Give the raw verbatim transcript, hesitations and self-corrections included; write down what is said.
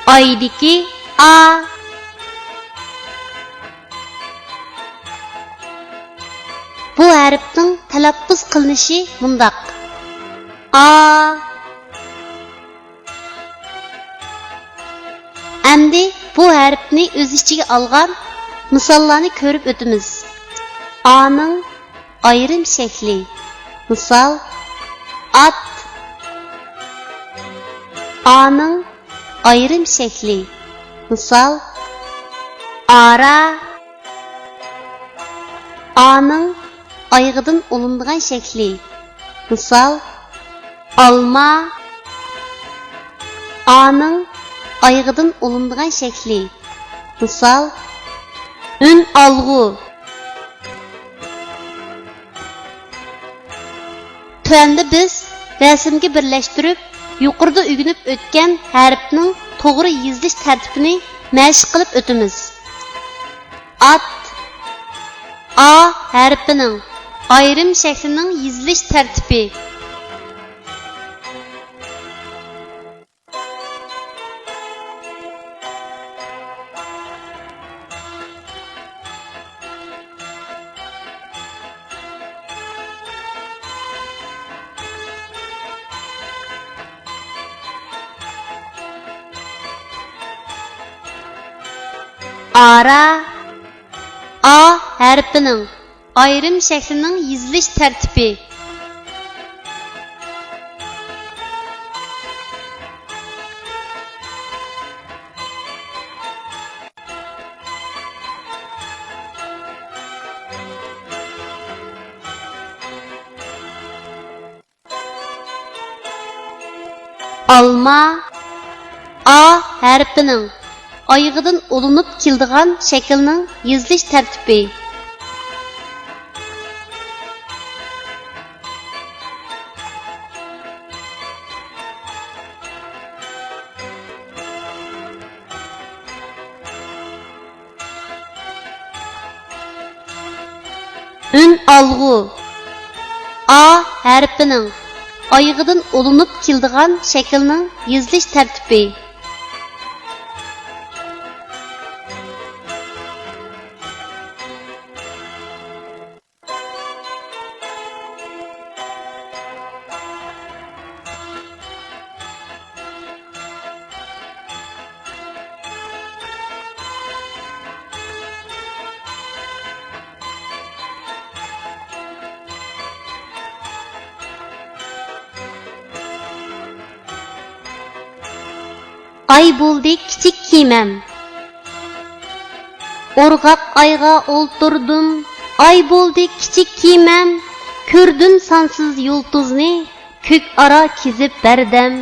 ئايدىكى ئا. بۇ ھەرپنىڭ تەلەپپۇز قىلىنىشى مۇنداق: ئا. ئەمدى بۇ ھەرپنى ئۆز ئىچىگە ئالغان مىساللارنى كۆرۈپ ئۆتىمىز. ئانىڭ ئايرىم شەكلى. مىسال، ئات. ئانىڭ ئايرىم شەكلى. مىسال، ئارا. ئانىڭ ئايىغىدىن ئۇلىنىدىغان شەكلى. مىسال، ئالما. ئانىڭ ئايىغىدىن ئۇلىنىدىغان شەكلى. مىسال، ئۈن ئالغۇ. تۆۋەندە بىز رەسىمگە بىرلەشتۈرۈپ، يۇقىرىدا ئۆگىنىپ ئۆتكەن ھەرپنىڭ توغرا يېزىلىش تەرتىپىنى مەشىق قىلىپ ئۆتىمىز. ئات. ئا ھەرپىنىڭ ئايرىم شەكلىنىڭ يېزىلىش تەرتىپى. ئارا. ئا ھەرپىنىڭ ئايرىم شەكلىنىڭ يېزىلىش تەرتىپى. ئالما. ئا ھەرپىنىڭ ئايىغىدىن ئۇلىنىپ كېلىدىغان شەكىلنىڭ يېزىلىش تەرتىپى. ئۈن ئالغۇ. ئا ھەرپىنىڭ ئايىغىدىن ئۇلىنىپ كېلىدىغان شەكىلنىڭ يېزىلىش تەرتىپى. ئاي بولدى كىچىك كېمەم. ئورغاق ئايغا ئولتۇردۇم، ئاي بولدى كىچىك كېمەم. كۆردۈم سانسىز يۇلتۇزنى، كۆك ئارا كېزىپ بەردەم.